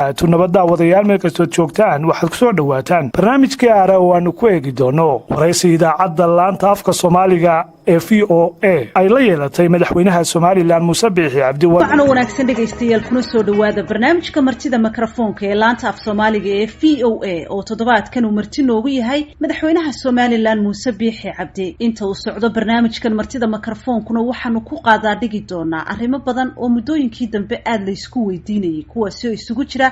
Nabad daawadayaal, meel kastood joogtaan, waxaad kusoo dhowaataan barnaamijkii aara oo aanu ku eegi doono waraysi idaacadda laanta afka Soomaaliga ee VOA ay la yeelatay madaxweynaha Somaliland, Muuse Biixi Cabdi. Wacan oo wanaagsan dhegaystayaal, kuna soo dhowaada barnaamijka Martida Mikrofoonka ee laanta af Soomaaliga ee VOA, oo toddobaadkan uu marti noogu yahay madaxweynaha Somaliland, Muuse Biixi Cabdi. Inta uu socdo barnaamijkan Martida Mikrofoonkuna, waxaanu ku qaadaa dhigi doonaa arrimo badan oo muddooyinkii dambe aada laysku weydiinayay, kuwaasi oo isugu jira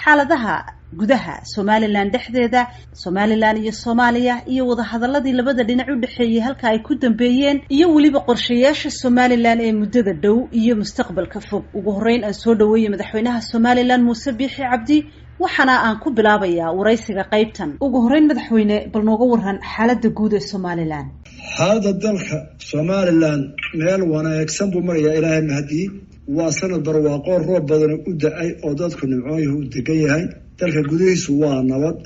xaaladaha gudaha Somaliland dhexdeeda, Somaliland iyo Soomaaliya, iyo wadahadaladii labada dhinac u dhexeeyey halka ay ku dambeeyeen, iyo weliba qorshayaasha Somaliland ee muddada dhow iyo mustaqbalka fog. Ugu horreyn aan soo dhaweeyey madaxweynaha Somaliland, Muuse Biixi Cabdi, waxaana aan ku bilaabayaa waraysiga qaybtan. Ugu horreyn, madaxweyne, bal nooga waran xaaladda guud ee Somaliland. Xaaladda dalka Somaliland meel wanaagsan buu marayaa, Ilaahay mahadiyey. Waa sanad barwaaqo, roob badan u da-ay oo dadku nimcooyihu u degan yahay. Dalka gudihiisu waa nabad,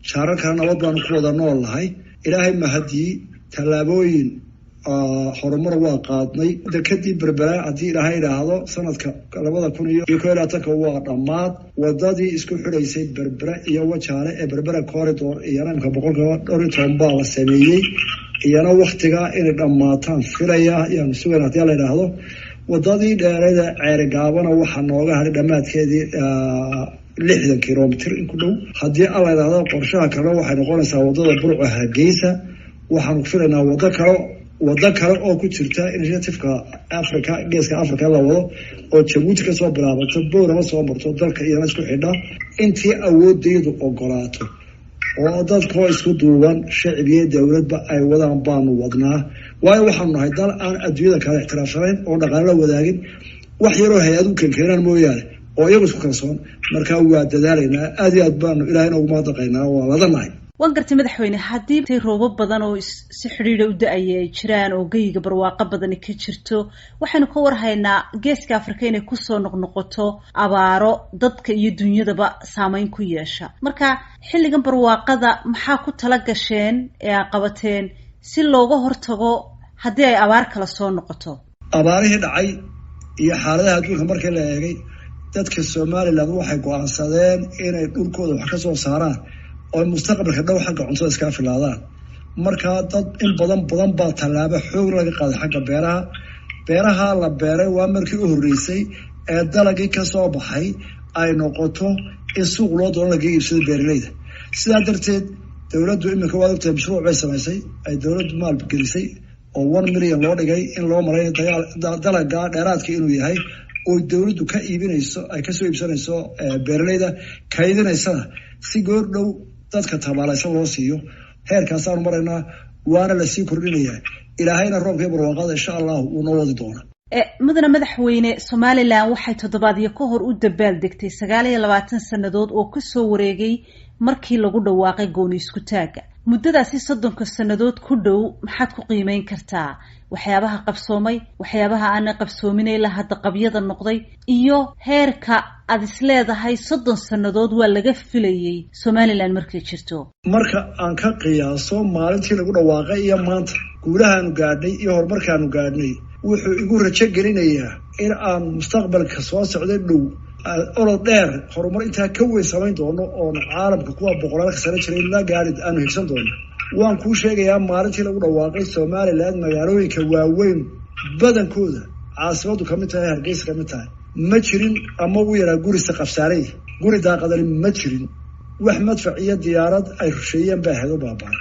jaarar kale nabad baanu ku wada nool nahay, Ilaahay mahadiyey. Tallaabooyin horumar waa qaadnay. Dekadii Berbera, haddii Ilaahay idhaahdo, sanadka 2021-ka waa dhammaad. Wadadii isku xidhaysay Berbera iyo Wajaale ee Berbera Corridor iyana imka dhowr iyo toban% baa la sameeyey, iyana waktigaa inay dhammaataan filaya, yaanu sugayna hadii la idhaahdo. Wadadii dheerada Ceerigaabana waxaa nooga hadhay dhammaadkeedii, 60 kilomitr in ku dhow, haddii alla idhaahdo. Qorshaha kalena waxay noqonaysaa wadada Burco Hargeysa. Waxaanu filaynaa wado kale oo ku jirta initiativeka Africa, Geeska Africa la wado, oo Jabuuti kasoo bilaabato, Bowrama soo marto, dalka iyana isku xidha. Intii awoodaydu ogolaato oo dadkoo isku duuban, shacbiyo dowladba, ay wadaan baanu wadnaa, waayo waxaanu nahay dal aan adduunyada kale ictiraafsanayn oo dhaqaale la wadaagin, wax yaroo hay-ad u keenkeenaan mooyaane, oo iyagu isku kalsoon. Markaa waa dadaalaynaa, aad iyo aad baanu Ilahayna ugu mahadnaqaynaa, waa ladanahay. Waan gartay, madaxweyne. Haddii tay roobab badan oo si xidhiidha u da-aya ay jiraan oo geyiga barwaaqo badani ka jirto, waxaynu ka warhaynaa Geeska Afrika inay kusoo noqnoqoto abaaro dadka iyo dunyadaba saameyn ku yeesha. Marka xilligan barwaaqada maxaa ku tala gasheen ee aa qabateen si looga hortago haddii ay abaar kala soo noqoto? Abaarihii dhacay iyo xaaladaha adduunka markii la eegay, dadka Somaliland waxay go-aansadeen inay dhulkooda wax ka soo saaraan oo mustaqbalka dhow xagga cuntada iskaa filaadaan. Markaa dad in badan badan baa tallaabo xoog laga qaaday xagga beeraha. Beeraha la beeray waa markii u horreysay ee dalagii kasoo baxay ay noqoto in suuq loo doono, laga iibsado beeraleyda. Sidaa darteed dowladdu iminka, waad ogtahay, mashruuc bay samaysay ay dowladdu maalgelisay oo 1 million loo dhigay in loo maray dalaga dheeraadka inuu yahay, oo dowladdu ka iibinayso, ay kasoo iibsanayso beeraleyda, kaydinaysana si goor dhow dadka tabaalaysan loo siiyo. Heerkaasaanu maraynaa, waana lasii kordhinayaa. Ilaahayna roobkii barwaaqada, insha Allahu, wuu noo wadi doonaa. Mudane madaxweyne, Somaliland waxay toddobaadyo ka hor u dabaal degtay 29 sannadood oo kasoo wareegay markii lagu dhawaaqay gooni isku taagga. Muddadaasi 30-ka sannadood ku dhow, maxaad ku qiimeyn kartaa waxyaabaha qabsoomay, waxyaabaha aana qabsoomin ilaa hadda qabyada noqday, iyo heerka aad is leedahay 30 sannadood waa laga filayay Somaliland markay jirto? Marka aan ka qiyaaso maalintii lagu dhawaaqay iyo maanta, guulahaanu gaadhnay iyo horumarkaanu gaadhnay wuxuu igu rajo gelinayaa in aan mustaqbalka soo socda dhow orod dheer, horumar intaa ka weyn samayn doono, oon caalamka kuwa boqolaalka sano jiray la gaari aanu higsan doono. Waan kuu sheegayaa, maalintii lagu dhawaaqay Somaliland, magaalooyinka waaweyn badankooda, caasimaddu kamid tahay, Hargeysa kamid tahay, ma jirin ama ugu yaraa guri saqafsaaray, guri daaqadani ma jirin. Wax madfac iyo diyaarad ay rusheeyeen baa ahayd u baaba'ay.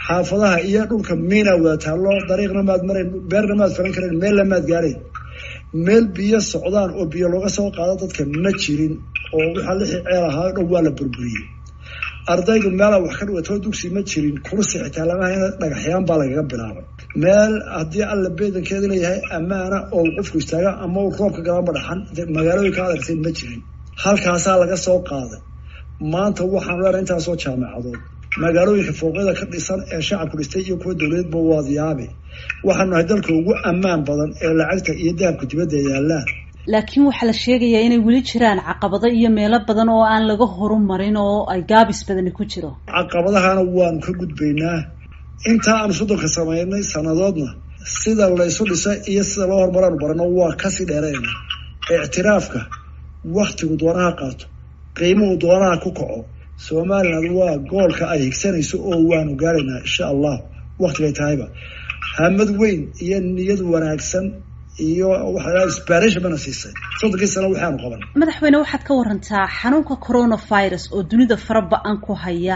Xaafadaha iyo dhulka miina wada taallo, dariiqna maad marayn, beerna maad falan karayn, meelna maad gaarayn. Meel biyo socdaan oo biyo looga soo qaado dadka ma jirin, oo waxaa lixii ceel ahaa dhan waa la burburiyey. Ardaydu meelaa wax ka dhigatoo dugsi ma jirin, kursi xitaa lama hayna, dhagaxyaan baa lagaga bilaabay. Meel haddii Alla beedankeeda leeyahay ammaana oo qofku istaaga ama uu roobka galaanba dhaxan magaalooyinka adartay ma jirin. Halkaasaa laga soo qaaday. Maanta waxaanu leenahay intaasoo jaamacadood, magaalooyinka fooqyada ka dhisan ee shacabku dhistay iyo kuwa dowladeedba waad yaabe. Waxaanu nahay dalka ugu ammaan badan ee lacagta iyo dahabka dibadda yaallaan. Laakiin waxaa la sheegayaa inay weli jiraan caqabado iyo meelo badan oo aan laga horumarin oo ay gaabis badani ku jiro. Caqabadahana waanu ka gudbaynaa. Intaa aanu 30-ka samaynay sannadoodna, sida laysu dhisay iyo sida loo horumaraanu barano, waa kasii dheerayna. Ictiraafka waktigu doonaha qaato. Qiimuhu doonaha ku kaco, Somaliland waa goolka ay higsanayso oo waanu gaaraynaa, insha Allah, waktigay tahayba. Hamad weyn iyo niyad wanaagsan iyo waxaa inspiration bana siisay 30kii sano waxaanu qaban. Madaxweyne, waxaad ka warantaa xanuunka coronavirus oo dunida fara ba-an ku haya,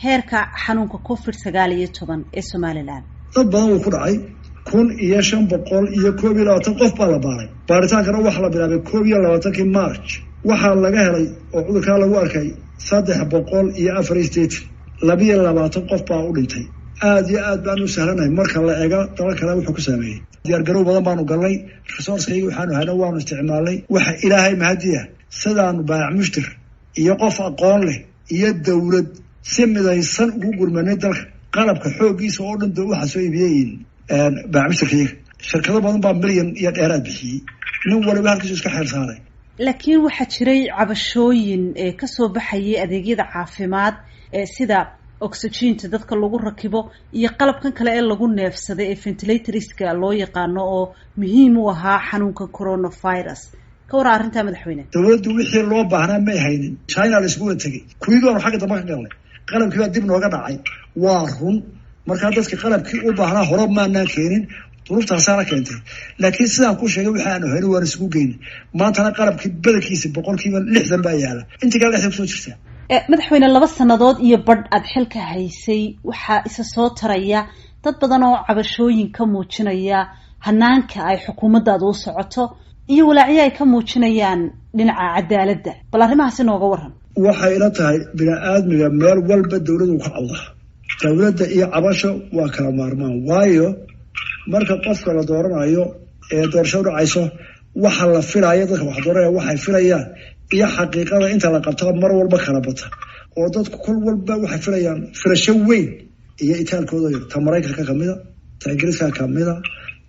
heerka xanuunka COVID-19 ee Somaliland. Dad badan wuu ku dhacay. 1521 qof baa la baaray. Baaritaankana waxaa la bilaabay 21kii March. Waxaa laga helay oo cudurkaa lagu arkay 384. 22 qof baa u dhintay. Aada iyo aad baanu u sahlanahay marka la eego dalal kale wuxuu ku saameeyey. Diyaargarow badan baanu galnay, resourcekayga waxaanu hayna waanu isticmaalnay. Waxa Ilaahay mahadiya sidaanu baayac mushtir iyo qof aqoon leh iyo dowlad si midaysan ugu gurmanay dalka. Qalabka xooggiisa oo dhan waxaa soo iibiyeyin baayac mushtirkayga. Shirkado badan baa milyan iyo dheeraad bixiyey. Nin waliba halkiisu iska xeer saaray. Laakiin waxaa jiray cabashooyin kasoo baxayay adeegyada caafimaad, sida oxygeenta dadka lagu rakibo iyo qalabkan kale ee lagu neefsaday ee ventilatorska loo yaqaano oo muhiim u ahaa xanuunka coronavirus. Ka warran arrintaa, madaxweyne? Dowladdu wixii loo baahnaa may haynin. China la isugu wada tegey, kuwii baanu xagga dambe ka galnay, qalabkii baa dib nooga dhacay, waa run. Markaa dadka qalabkii u baahnaa hore maanaan keenin, duruuftaasaana keentay. Laakiin sidaan ku sheegay, waxa aanu hayno waan isugu geynay. Maantana qalabkii badankiisa 60% baa yaala, intii kale 60 kusoo jirta. Madaxweyne, 2 sannadood iyo badh aada xilka haysay, waxaa isa soo taraya dad badan oo cabashooyin ka muujinaya hanaanka ay xukuumaddaada u socoto iyo walaacyo ay ka muujinayaan dhinaca cadaaladda. Bal arrimahaasi nooga waran. Waxay ila tahay bini-aadmiga meel walba dowladu ka cawda. Dowladda iyo cabasho waa kala maarmaan, waayo marka qofka la dooranayo ee doorasho dhacayso, waxa la filaayo dadka wax dooranaya waxay filayaan iyo xaqiiqada inta la qabtaa mar walba kala bata, oo dadku kol walba waxay filayaan filasho weyn iyo itaalkooda yar. Ta Maraykanka kamida, ta Ingiriiska kamida,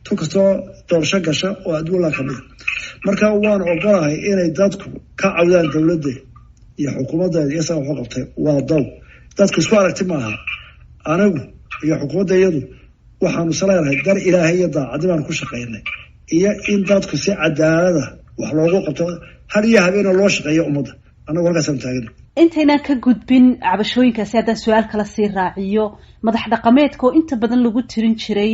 tu kastoo doorasho gasha oo adduunla kamida. Marka waan ogolahay inay dadku ka cawdaan dowladda iyo xukuumaddeeda iyo saa waxu qabtay. Waa daw dadku isku aragti maaha. Anigu iyo xukuumadda iyadu waxaanu isleedahay dar Ilaahay iyo daacaddi baanu ku shaqaynay, iyo in dadku si cadaalada wax loogu qabto, har iyo habeena loo shaqeeyo ummadda. Annagu halkaasaan taagana. Intaynaan ka gudbin cabashooyinkaasi, haddaan su-aal kala sii raaciyo, madax dhaqameedka oo inta badan lagu tirin jiray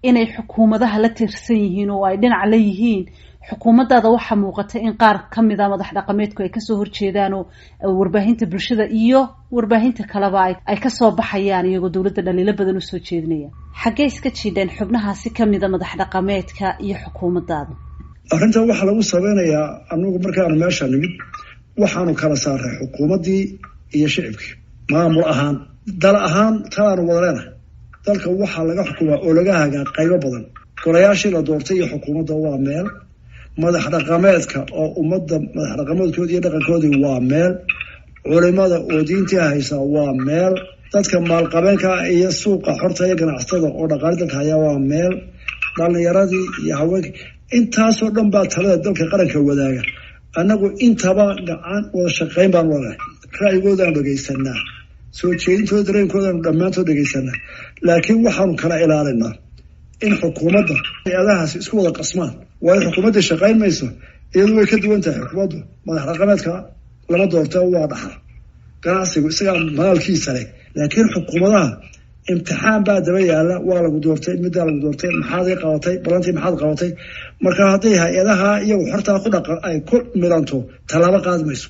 inay xukuumadaha la tirsan yihiin oo ay dhinac la yihiin xukuumaddaada, waxaa muuqata in qaar kamida madax dhaqameedku ay kasoo horjeedaan oo warbaahinta bulshada iyo warbaahinta kaleba ay kasoo baxayaan iyagoo dowladda dhaliilo badan usoo jeedinaya. Xaggee iska jiidheen xubnahaasi kamida madax dhaqameedka iyo xukuumaddaada? Arrintan waxaa lagu sameynayaa, anagu markaanu meesha nimid waxaanu kala saaray xukuumaddii iyo shicibkii. Maamul ahaan, dal ahaan, talaanu wada leenahay. Dalka waxaa laga xukumaa oo laga hagaa qaybo badan. Golayaashii la doortay iyo xukuumadda waa meel, madax dhaqameedka oo ummadda madax dhaqameedkoodi iyo dhaqankoodii waa meel, culimada oo diintii haysaa waa meel, dadka maalqabeenka iyo suuqa xorta iyo ganacsatada oo dhaqaali dalka hayaa waa meel, dhalinyaradii iyo haweenka. Intaasoo dhan baa talada dalka qaranka wadaaga. Annagu intaba gacan wada shaqayn baanu leenahay, ra'yigoodaanu dhegaysanaa, soo jeedintooda, dareenkoodaanu dhammaantood dhegaysanaa. Laakiin waxaanu kala ilaalinaa in xukuumadda hay-adahaasi isku wada qasmaan, waayo xukuumadda shaqayn mayso. Iyadu way ka duwan tahay xukuumaddu. Madax dhaqameedka lama doorta, waa dhaxal. Ganacsigu isagaa maalkiisa leh. Laakiin xukuumadaha imtixaan baa daba yaala. Waa lagu doortay, middaa lagu doortay, maxaad i qabatay, balantii maxaad qabatay? Marka hadday hay-adaha iyagu xortaa ku dhaqan ay ku milanto, tallaabo qaadi mayso.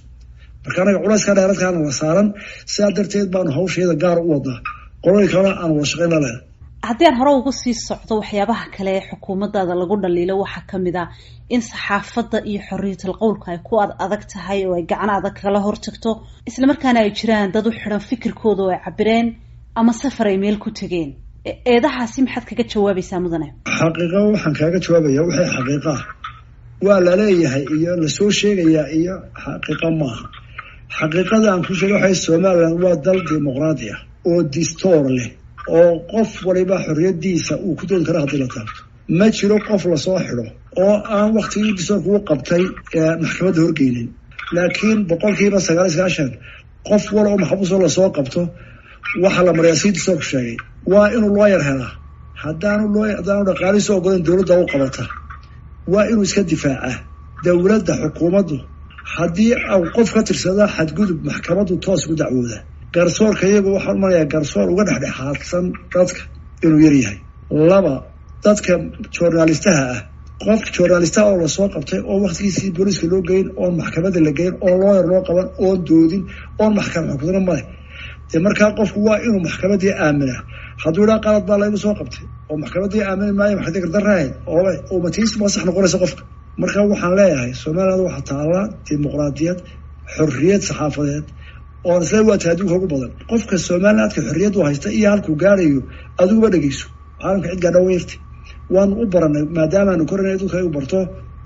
Marka anaga culayska dheeradkaana la saaran, sidaa darteed baanu hawsheeda gaar u wadnaa, qolooyin kalena aan wada shaqayn la lehna. Haddii aan hore ugu sii socdo, waxyaabaha kale ee xukuumaddaada lagu dhaliilo waxaa kamid ah in saxaafadda iyo xorriyatul qowlka ay ku ad adag tahay oo ay gacan adag kala hortagto, islamarkaana ay jiraan dad u xidhan fikirkooda oo ay cabireen ama safar ay meel ku tegeen. Eedahaasi maxaad kaga jawaabaysaa, mudane? Xaqiiqa waxaan kaaga jawaabaya, waxay xaqiiqaa waa laleeyahay iyo lasoo sheegayaa iyo xaqiiqa maaha. Xaqiiqada aan ku sheegay waxay, Somaliland waa dal dimuqraadi ah oo distoor leh oo qof waliba xorriyadiisa uu ku doodi karo haddii la taabto. Ma jiro qof lasoo xidho oo aan waktigii distoorka u qabtay maxkamadda horgeynin. Laakiin 99% qof wal oo maxbuusoo lasoo qabto waxaa la mariyaa sii distoorku sheegay. Waa inuu looyar helaa. Haddaanu dhaqaalihiisu ogolan, dowladda u qabata. Waa inuu iska difaacaa dowladda. Xukuumaddu Haddii au qof ka tirsada xadgudub, maxkamaddu toos ugu dacwooda. Garsoorka iyagu waxaan umanayaa garsoor uga dhexdhexaadsan dadka inuu yaryahay. Laba, dadka journalistaha ah, qofka journalistaha oo lasoo qabtay oo waktigiisii booliiska loo geyn, oon maxkamadda la geyn, oon looyar loo qaban, oon doodin, oon maxkamad xukudna male. Dee markaa qofku waa inuu maxkamaddii aaminaa. Hadduu idhaa qalad baa laygu soo qabtay oo maxkamaddii aamini maayo, maxkamadii gardaraahayd oo matiis ma sax noqonaysa qofka. Marka waxaan leeyahay, Somaliland waxaa taallaa dimuqraadiyad, xorriyad saxaafadeed oon isla waata adduunka ugu badan. Qofka Somalilandka xorriyaddu haysta iyo halkuu gaarayo adiguba dhegeyso, caalamka cid gaadha weyrti. Waanu u baranay maadaamaanu koranay dadka u barto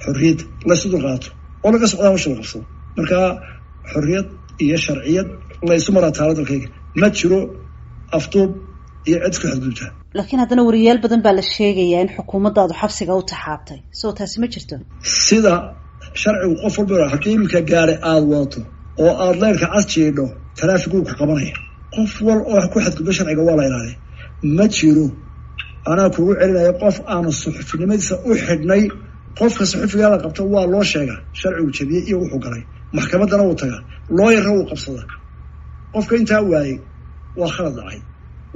xorriyadda, laysu dulqaato oo laga socdaa hawsha la qabsado. Marka xorriyad iyo sharciyad laysu maraa taalo dalkayga, ma jiro afduub iyo cid isku xadgudubtaa. Laakiin haddana wariyaal badan baa la sheegayaa in xukuumaddaadu xabsiga u taxaabtay, soo taasi ma jirto? Sida sharcigu qof walba, haddii iminka gaari aada wadato oo aada leyrka cas jiidho, taraafigu ku qabanaya. Qof wal oo ku xadgudba sharciga waa la ilaaliya. Ma jiro, anaa kugu celinaya, qof aanu suxufinimadiisa u xidhnay. Qofka suxufigaa la qabto waa loo sheegaa sharcigu jabiyey iyo wuxuu galay, maxkamaddana wuu tagaa, looyarna wuu qabsadaa. Qofka intaa waayey waa khalad dhacay,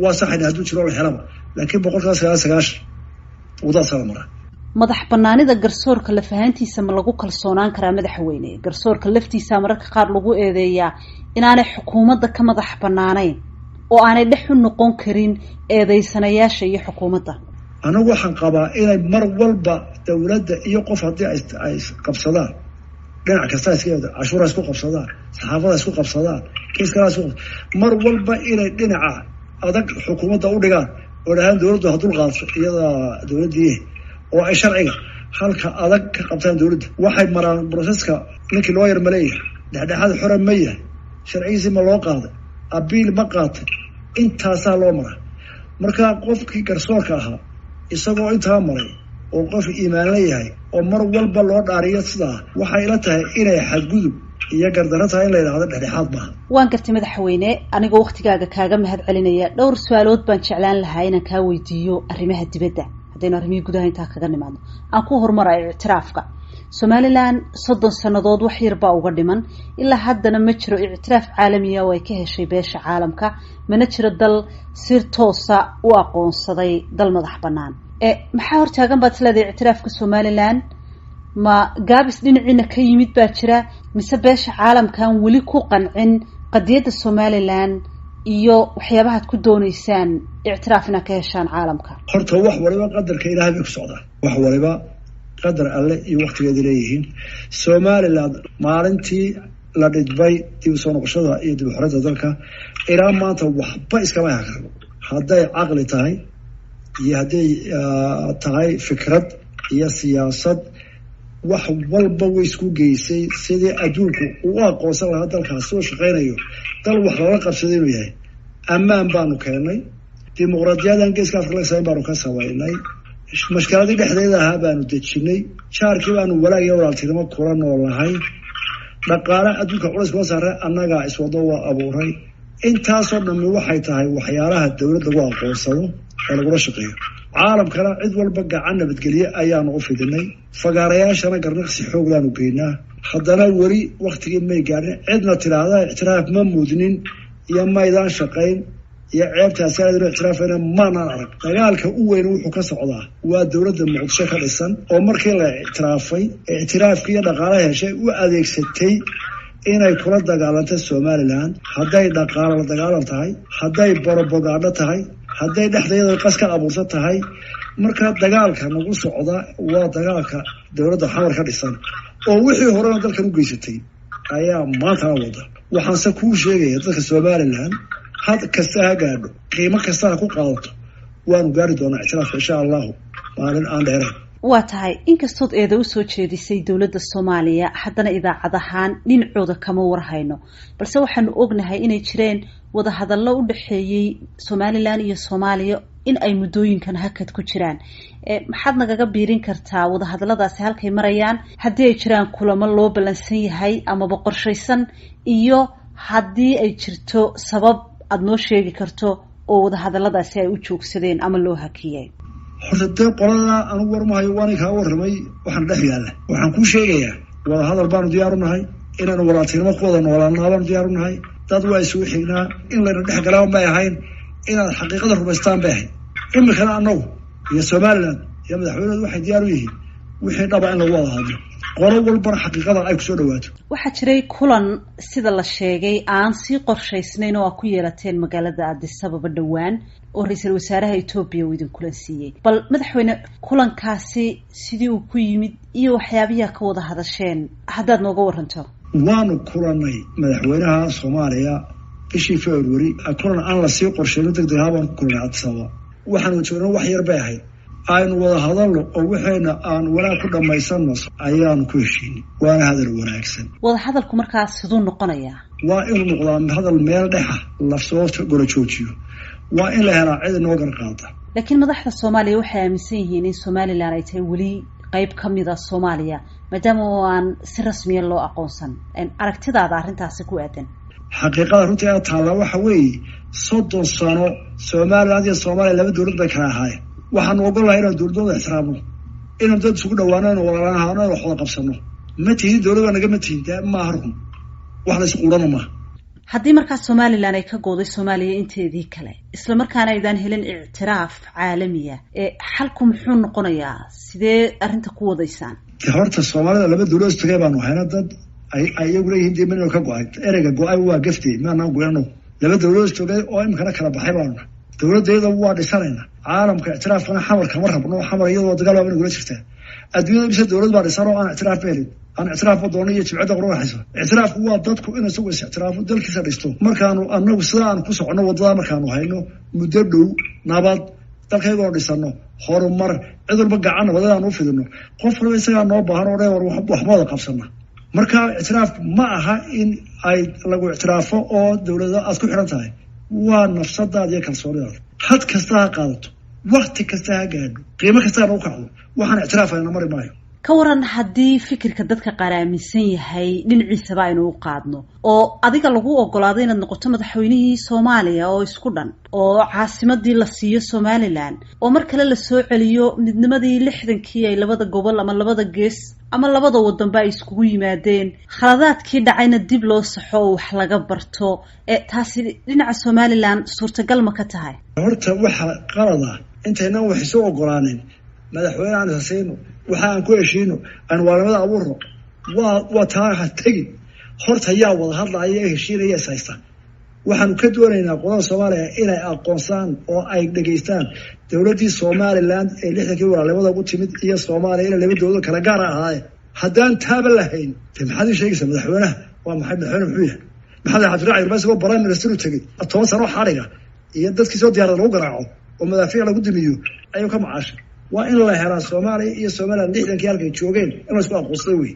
waa saxayna hadduu jiro la helaba, laakiin 99% wadadaasa la maraa. Madax banaanida garsoorka lafahaantiisa ma lagu kalsoonaan karaa, madaxweyne? Garsoorka laftiisa mararka qaar lagu eedeeyaa inaanay xukuumadda ka madax banaanayn oo aanay dhex u noqon karin eedeysanayaasha iyo xukuumadda. Anigu waxaan qabaa inay mar walba dowladda iyo qof haddii ay qabsadaan dhinac kasta iska, cashuura isku qabsadaan, saxaafada isku qabsadaan, kiis kala isku, mar walba inay dhinaca adag xukuumadda u dhigaan oo dhahaan dowladdu ha dulqaadso, iyada dowladdii, oo ay sharciga halka adag ka qabtaan dowladda. Waxay maraan processka. Ninkii loo yar ma leeyahay? Dhexdhexaad xora ma yahay? Sharcigiisii ma loo qaaday? Abiil ma qaatay? Intaasaa loo maraa. Marka qofkii garsoorka ahaa isagoo intaa maray oo qof iimaan la yahay oo mar walba loo dhaariyo sidaa, waxay ila tahay inay xadgudub iyo gardarro tahay in la yidhahdo dhexdhexaad maaha. Waan gartay, madaxweyne. Anigoo waktigaaga kaaga mahad celinaya, dhowr su-aalood baan jeclaan lahaa inaan kaa weydiiyo arrimaha dibadda. Haddaynu arrimihii gudaha intaa kaga nimaadno, aan ku horumarayo ictiraafka Somaliland. 30 sannadood wax yar baa uga dhiman, ilaa haddana ma jiro ictiraaf caalamiya oo ay ka heshay beesha caalamka, mana jiro dal sir toosa u aqoonsaday dal madax bannaan. Maxaa hortaagan baad isleedahay ictiraafka Somaliland? Ma gaabis dhinaciina ka yimid baa jira, mise beesha caalamkan weli ku qancin qadiyadda Somaliland iyo waxyaabahaad ku dooneysaan ictiraaf inaad ka heshaan caalamka? Horta wax waliba qadarka Ilaahay bay ku socdaan, wax waliba qadar Alle iyo waktigeeda leeyihiin. Somaliland maalintii la dhidbay dib u soo noqoshada iyo dib u xoreynta dalka ilaa maanta waxba iskama hakarno, hadday caqli tahay iyo hadday tahay fikrad iyo siyaasad. Wax walba way isku geysay sidii adduunku uu aqoonsan lahaa dalkaasi oo shaqaynayo, dal wax lala qabsaday inuu yahay. Ammaan baanu keennay, dimuqraadiyadan Geeska Afrika laga samayn baanu ka samaynay, mashkaladii dhexdeeda ahaa baanu dejinay, jaarkii baanu walaag iyo walaaltinimo kula noolnahay, dhaqaale adduunka culays kula saaray annagaa iswado waa abuuray. Intaasoo dhammi waxay tahay waxyaalaha dowlad lagu aqoonsado ee lagula shaqeeyo. Caalamkana cid walba gacan nabadgelye ayaanu u fidinay, fagaarayaashana garnaqsi xooglaanu geynaa. Haddana weli waktigii may gaadhin cidna tidhaahda ictiraaf ma mudnin iyo maydaan shaqayn iyo ceebtaasi aadnu ictiraafayna maanaan arag. Dagaalka u weyn wuxuu ka socdaa waa dowladda Muqdisho ka dhisan oo markii la ictiraafay, ictiraafkii iyo dhaqaalaha heshay, u adeegsatay inay kula dagaalanto Somaliland, hadday dhaqaalo la dagaalan tahay, hadday borobagaadho tahay, hadday dhexdeeda qas ka abuursan tahay. Marka dagaalka nagu socda waa dagaalka dowladda Xamar ka dhisan oo wixii horena dalkan u geysatay ayaa maantana wada. Waxaanse kuu sheegaya, dadka Somaliland had kasta ha gaadho, qiimo kasta ha ku qaadato, waanu gaari doonaa ictiraafka, insha Allahu, maalin aan dheerayn. Waa tahay. Inkastood eeda usoo jeedisay dowladda Soomaaliya, haddana idaacad ahaan dhinacooda kama warhayno, balse waxaanu ognahay inay jireen wadahadallo u dhexeeyey Somaliland iyo Soomaaliya in ay muddooyinkan hakad ku jiraan. Maxaad nagaga biirin kartaa wadahadalladaasi halkay marayaan, haddii ay jiraan kulamo loo ballansan yahay amaba qorshaysan, iyo haddii ay jirto sabab aada noo sheegi karto oo wadahadalladaasi ay u joogsadeen ama loo hakiyey? Horta dee qolada anugu warmahayo, waanay kaa warramay. Waxaan dhex yaalla waxaan kuu sheegayaa, wadahadal baanu diyaar u nahay. Inaanu walaaltinimo ku wada noolaanaa baanu diyaar u nahay. Dad waa isugu xignaa, in layna dhex galaan bay ahayn, inaad xaqiiqada rumaystaan bay ahayd. Iminkana annagu iyo Somaliland iyo madaxweynedu waxay diyaar u yihiin wixii dhaba in lagu wada hadlo, qolo walbana xaqiiqada ay kusoo dhawaato. Waxaa jiray kulan, sida la sheegay, aan sii qorshaysnayn oo aa ku yeelateen magaalada Addis Ababa dhowaan, oo ra-iisul wasaaraha Etoobiya uu idin kulan siiyey. Bal madaxweyne, kulankaasi sidii uu ku yimid iyo waxyaabihi ka wada hadasheen haddaad nooga waranto. Waanu kulanay madaxweynaha Soomaaliya bishii February. Kulan aan lasii qorsheyno, deg deg ahaa baan ku kulanay Addis Ababa. Waxaanu joogna wax yar bay ahayd. Aynu wada hadalno oo waxayna aan wanaag ku dhammaysanno ayaanu ku heshiinay, waana hadal wanaagsan. Wada hadalku markaas siduu noqonayaa? Waa inuu noqdaa hadal meel dhexa lasoo gora joojiyo. Waa in la helaa cid inoo garqaada. Laakiin madaxda Soomaaliya waxay aaminsan yihiin in Somaliland ay tahay weli qeyb ka mid a Soomaaliya, maadaama oo aan si rasmiya loo aqoonsan. Aragtidaada arrintaasi ku aadan? Xaqiiqada runtii a taallaa waxa weeye, 30 sano Somaliland iyo Soomaaliya laba dowlad bay kala ahaayeen. Waxaanu ogol lahay inaan dowladooda ixtiraamno, inaan dad isugu dhawaano, inu walaalanahaano, inu wax wada qabsano. Ma tihin dowlad baa nagama tihin, de maaha run, wax la isquurana maaha. Haddii markaas Somaliland ay ka gooday Soomaaliya inteedii kale, isla markaana aydaan helin ictiraaf caalamiya, ee xalku muxuu noqonayaa? Sidee arrinta ku wadaysaan? De horta Soomaalida laba dowlad istagay baanu hayna. Dad ay iyagu leeyihiin dee manino ka go-ay, ereyga go-ay waa gaftey, maanaan goyano. Laba dowlad istogay oo iminkana kala baxay baanu. Dowladdeeda waa dhisanayna. Caalamka ictiraafkana Xamar kama rabno. Xamar iyadoo dagaal baaba nagula jirtaa. Adduunyada mise dowlad baa dhisan oo aan ictiraaf ba helin? Aan ictiraafba doono iyo jibcadda qoraxayso. Ictiraafku waa dadku in isagu is ictiraafo, dalkiisa dhisto. Markaanu anagu sida aan ku soconno waddada, markaanu hayno muddo dhow nabad, dalkaygoo dhisano, horumar, cid walba gacan nabadeed aan u fidino, qof walba isagaa noo baahan oo dhan war waxma wada qabsana. Marka ictiraafku ma aha in ay lagu ictiraafo oo dowlado aad ku xidhan tahay. Waa nafsadaada iyo kalsoonidaada. Had kasta ha qaadato, wakti kasta ha gaadho, qiimo kasta ha nagu kacdo, waxaan ictiraafayna mari maayo. Ka waran haddii fikirka dadka qaar aaminsan yahay dhinaciisaba aynu u qaadno, oo adiga lagu ogolaado inaad noqoto madaxweynihii Soomaaliya oo isku dhan, oo caasimadii la siiyo Somaliland, oo mar kale la soo celiyo midnimadii 60-kii ay labada gobol ama labada gees ama labada wadanba ay iskugu yimaadeen, khaladaadkii dhacayna dib loo saxo oo wax laga barto, ee taasi dhinaca Somaliland suurtagal ma ka tahay? Horta waxa qalada intaynan wax isu ogolaanin madaxweyne aan isasiino, waxa aan ku heshiino, aan waalamada abuurno, waa taa ha tegin. Horta yaa wada hadlaya ee heshiinaya, is haysta? Waxaanu ka doonaynaa qolada Soomaaliya inay aqoonsaan oo ay dhegaystaan dowladdii Somaliland ee 60-kii walaalnimada ugu timid iyo Soomaaliya inay laba dowlado kala gaara ahaayeen. Haddaan taaba lahayn, de maxaad ii sheegaysaa? Madaxweynaha waa maxay? Madaxweyne muxuu yahay? Maxamed Cabdirac Irba isagoo prime minister u tegey, 10 sano xadhiga iyo dadkii soo diyaarada lagu garaaco oo madaafiic lagu dimiyo ayuu ka macaashay. Waa in la helaa Soomaaliya iyo Somaliland 60-kii halkay joogeen in la isku aqoonsaday wey.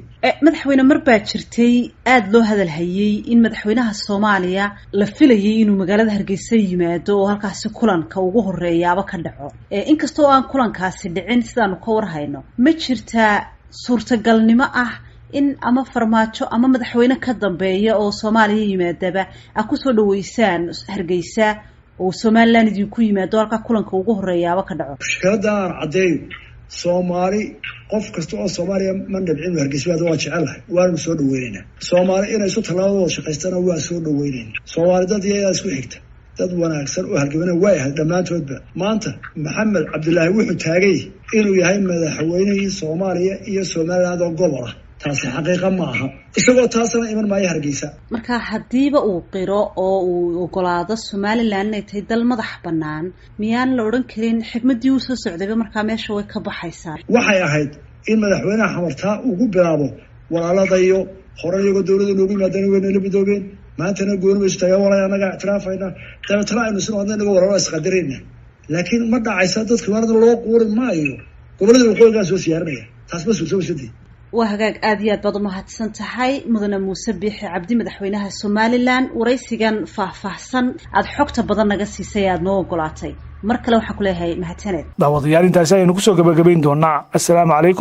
Madaxweyne, mar baa jirtay aada loo hadal hayey in madaxweynaha Soomaaliya la filayay inuu magaalada Hargeysa yimaado oo halkaasi kulanka ugu horeeyaaba ka dhaco. Inkasta oo aan kulankaasi dhicin sidaanu ka warhayno, ma jirtaa suurtagalnimo ah in ama Farmaajo ama madaxweyne ka dambeeya oo Soomaaliya yimaadaba a kusoo dhaweysaan Hargeysa oo Somaliland idinku yimaado, halkaa kulanka ugu horeeyaaba ka dhaco? Mushkiladda aan caddeeyo: Soomaali, qof kasta oo Soomaaliya ma nabcin. Hargeysa waa jecelahay, waanu soo dhaweyneynaa. Soomaali inay isu tallaabada wada shaqaystana waa soo dhaweyneyna. Soomaali dad iyadaa isku xigta, dad wanaagsan oo halgamana way ahayd dhammaantoodba. Maanta Maxamed Cabdilaahi wuxuu taagay inuu yahay madaxweynihii Soomaaliya iyo Somaliland oo gobol ah. Taasi xaqiiqa ma aha. Isagoo taasna iman maayo Hargeysa. Marka haddiiba uu qiro oo uu ogolaado Somaliland inay tahay dal madax bannaan, miyaan la odhan karin xigmaddii uu soo socdayba markaa meesha way ka baxaysaa? Waxay ahayd in madaxweynaha Xamartaa ugu bilaabo: walaaladayo hore iyagoo dowladda noogu yimaadeen wayna la midoobeen, maantana gooni baysu tagaan, walaa annagaa ictiraafayna, dabeetana aynu si noqodna inagoo walaalo isqadarayna. Laakiin ma dhacaysa. Dadka magaalada loo quuri maayo, gobollada waqooyigaa soo siyaarinaya, taas ma suurtoobaysadii. Waa hagaag, aad iyo aad baad umahadsan tahay, mudane Muuse Biixi Cabdi, madaxweynaha Somaliland. Waraysigan faahfaahsan aada xogta badan naga siisay, aada noo ogolaatay, mar kale waxaan ku leeyahay mahadsaneed. Daawadayaal, intaasi ayaynu kusoo gabagabayn doonaa. Assalaamu calaykum.